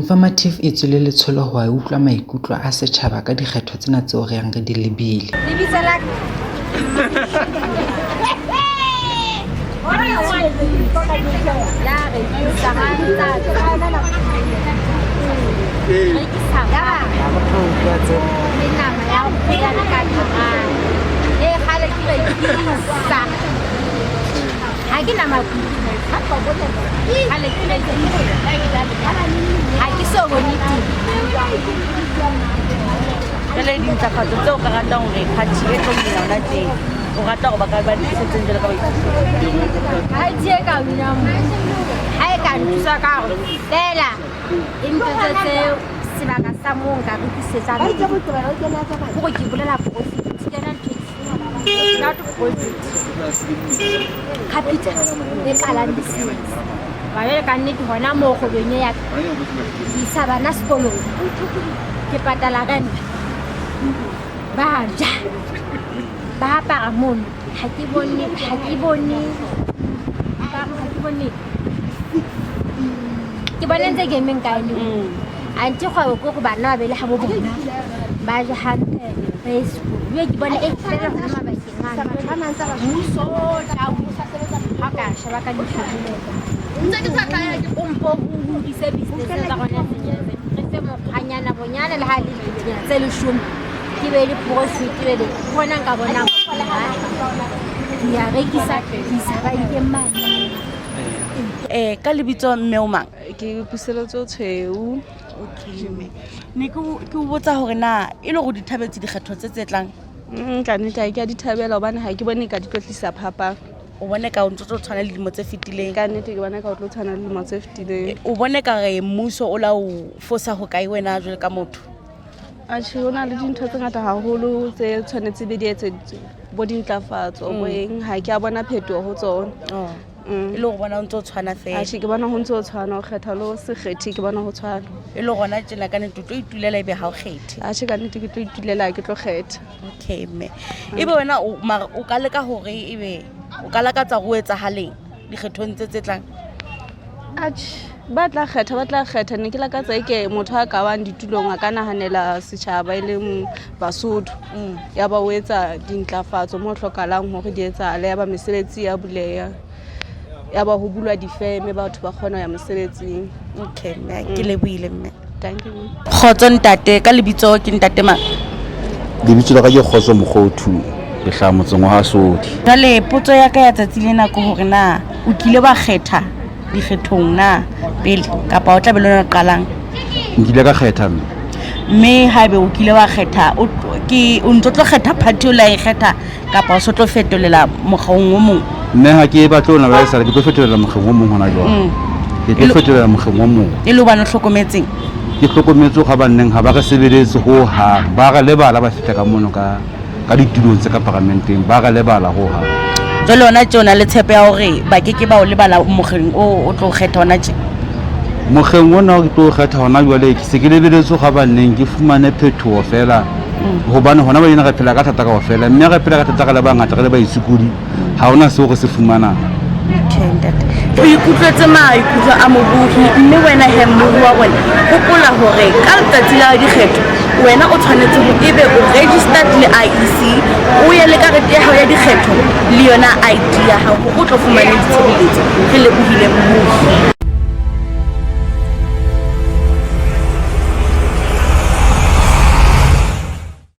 Informative e tswile letsholo ho a utlwa maikutlo a setjhaba ka dikgetho tsena tseo re yang re di lebile. Lebitso la ha ke na ha ke so bone teng. Jwale dintlafatso tseo ka ratang hore party e tlo wina hona teng, o rata hore ba ka ba tlisetseng jwalo ka baithuti? Party e ka winang ha e ka nthusa ka hore fela e mpetsetse sebaka sa moo nka rekisetsang, hore ke bolela profit kena ntho, not profit, capital e qalang business. Jwale ka nnete hona moo kgwebong e ya ka, ke isa bana sekolong, ke patala rent, ba ja, ba apara mono. Ha ke bone, ke bone ntse ke emeng kae le ante kgwebo ke gore bana ba be le ga bo bona, ba je hantle, ba ye sekolo. Ebile ke bona e fela gona mabakeng ano mmuso o tla ha ka sheba ka leihlo, o mpo o hodise business tsa rona tse, re fe mokgwanyana bonyane le ha le tse 10, ke be le profit, be le gona nka bonang ke ya rekisa, ke isa bankeng mane. Ka lebitso mme o mang? Ke Puseletso Tshweu. Okay mme, ne ke o botsa hore na e le hore di thabetse dikgetho tse tse tlang? Ka nnete ha ke a di thabela, hobane ha ke bone ka di tlo tlisa phapang. O bone ka o ntse tlo tshwana le dilemo tse fetileng? Ka nnete ke bona ka o tlo tshwana le dilemo tse fetileng. O bone ka re mmuso o la o fosa ho kae wena jwalo ka motho? Atjhe, ho na le dintho tse ngata haholo tse tshwanetse be di etseditswe, bo dintlafatso, bo eng, ha ke a bona phetoho ho tsona. E le gore bona o ntse o tshwana fela? Atjhe, ke bona ho ntse ho tshwana, ho kgetha le ho se kgethe, ke bona ho tshwana. E le gona tjena ka nnete o tlo itulela ebe ha o kgethe? Atjhe, ka nnete ke tlo itulela, ke tlo kgetha. Okay mme, ebe wena mara o ka leka hore ebe o ka lakatsa ho etsahaleng dikgethong tse tse tlang? Atjhe, ba tla kgetha, ba tla kgetha. Ne ke lakatsa eke motho a ka bang ditulong a ka nahanela setjhaba e leng Basotho, ya ba o etsa dintlafatso mo hlokahalang hore di etsahale, ya ba mesebetsi ya buleha, ya ba ho bulwa difeme, batho ba kgona ho ya mosebetsing. Okay mme, ke lebohile mme. Thank you. Kgotso ntate, ka lebitso ke ntate mang? Lebitso la ka ke Kgotso Mokgothu, ke hlaha motseng wa Hasodi. Jwale potso ya ka ya tsatsi lena ke hore na o kile wa kgetha dikgethong na pele, kapa o tla be le wena o qalang? Nkile ka kgetha mme. Mme haebe o kile wa kgetha, ke o ntso tlo kgetha party o la e kgetha, kapa o so tlo fetolela mokgong o mong? Mme ha ke batle ho na ba esale, ke tlo fetolela mokgeng o mong hona jwale. Ke tlo fetolela mokgeng o mong. E le hobane o hlokometseng? Ke hlokometse ga banneng ga ba re sebeletse ho hang, ba re lebala ba fihla ka mono ka ditulong tse ka paramenteng, ba re lebala ho hang. Jwale hona tje o na le tshepo ya hore ba ke ke ba o lebala mokgeng o o tlo kgetha hona tje? Mokgeng ona o ke tlo kgetha hona jwale, ke se ke lebeletse ga banneng ke fumane phetoho fela, hobane hona ba re phela ka thata kaofela, mme re phela ka thata re le bangata, re le baitshokodi, ha hona seo re se fumanang. Okay ntate, o ikutlwetse maikutlo a mobohi. Mme wena he, mmohi wa rona, hopola hore ka letsatsi la dikgetho wena o tshwanetse ho ebe o registered le IEC, o ye le karete ya hao ya dikgetho le yona ID ya hao hore o tlo fumane ditshebeletso. Re lebohile mmohi.